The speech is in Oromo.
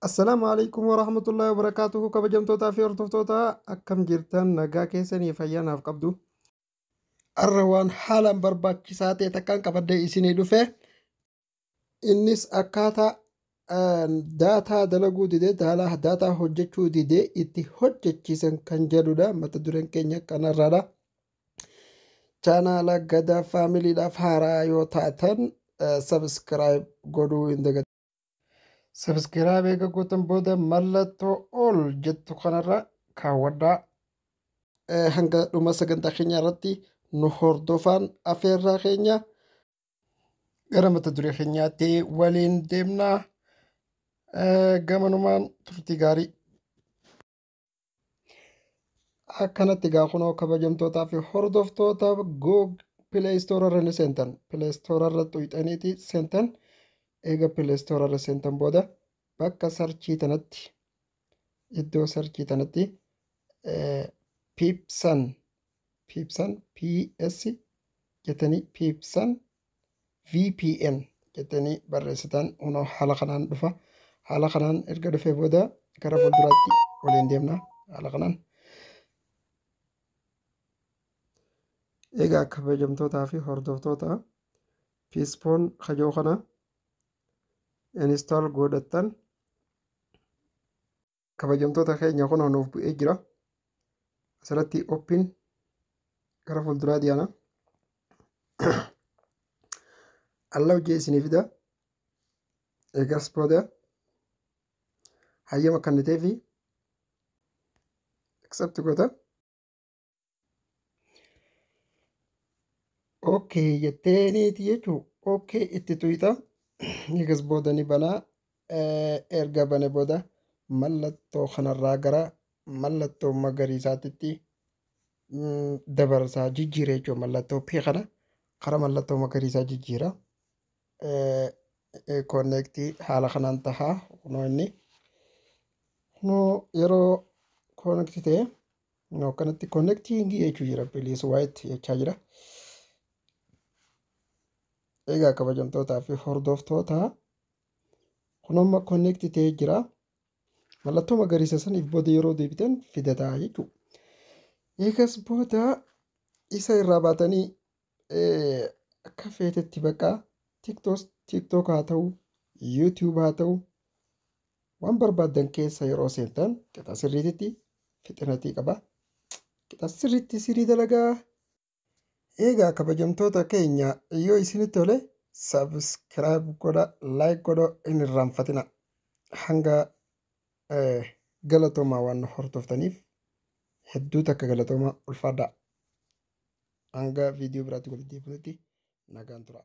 Assalaamu alaikum warahmatullahi wabarakaatuhu. Kabajamtootaa fi hordoftoota, akkam jirtan? Nagaa keessanii fayyaa naaf qabdu. Arra waan haalaan barbaachisaa ta'e takkaan qabadhee isinii dhufe. Innis akkaataa daataa dalaguu didee, daataa hojjechuu didee itti hojjechiisan kan jedhudha. Mata dureen keenya kanarraadha. Chaanaala Gadaa Faamiliidhaaf haaraa yoo taatan subscribe godhuu hin dagatinaa. Subscribe eega gootan booda mallattoo ol jettu kanarra kaawwadhaa. Hanga dhuma sagantaa keenya irratti nu hordofaan afeerraa keenya. Gara mata duree keenyaatti waliin deemnaa. Gamanumaan turtii gaarii. Akkanatti gaa kunoo, kabajamtootaa fi hordoftoota, Google Play Store irra ni seentan. Play Store irra xuyxaniiti seentan. Eega Play Store irra seentan booda bakka search tanatti, iddoo search tanatti Pipsan, Pipsan PS jettanii, Pipsan VPN jettanii barreessitan. Kunoo haala kanaan dhufa. Haala kanaan erga dhufee booda gara fuulduraatti waliin deemna haala kanaan. Egaa kabajamtootaa fi hordoftoota, Psiphon kajoo kana install godhattan. Kabajamtoota keenya, kun nuuf bu'ee jira. Asirratti open, gara fuulduraa dhiyaana. Allow jee isinii fida. Eegas booda hayyama kennitee fi accept goota. Okay jetteeniiti jechuu, okay itti tuyxa. Eegas booda ni banaa. Erga bane booda mallattoo kanarraa gara mallattoo magariisaatitti dabarsaa, jijjiira jechuudha. Mallattoo P kana karaa mallattoo magariisaa jijjiira. Connect haala kanaan tahaa. Kunoo inni kunoo yeroo connect ta'e, kunoo akkanatti connecting jechuu jira, please wait jechaa jira. Egaa kabajamtootaa fi hordoftoota, kun amma connect ta'ee jira. Mallattoo magariisa saniif booda yeroo deebitan fidataa jechuudha. Eegas booda isa irraa baatanii akka feetetti bakka TikTok haa ta'u, YouTube haa ta'u, waan barbaaddan keessa yeroo seentan qixa sirriititti fixinatii qaba. Qixa sirriitti sirii dalagaa. Egaa kabajamtoota keenya, yoo isinitti tole subscribe godha, like godha, hin irraanfatina. Hanga galatoomaa, waan nu hordoftaniif hedduu takka galatoomaa, ulfaadhaa. Hanga viidiyoo biraatti walitti deebinutti nagaan tura.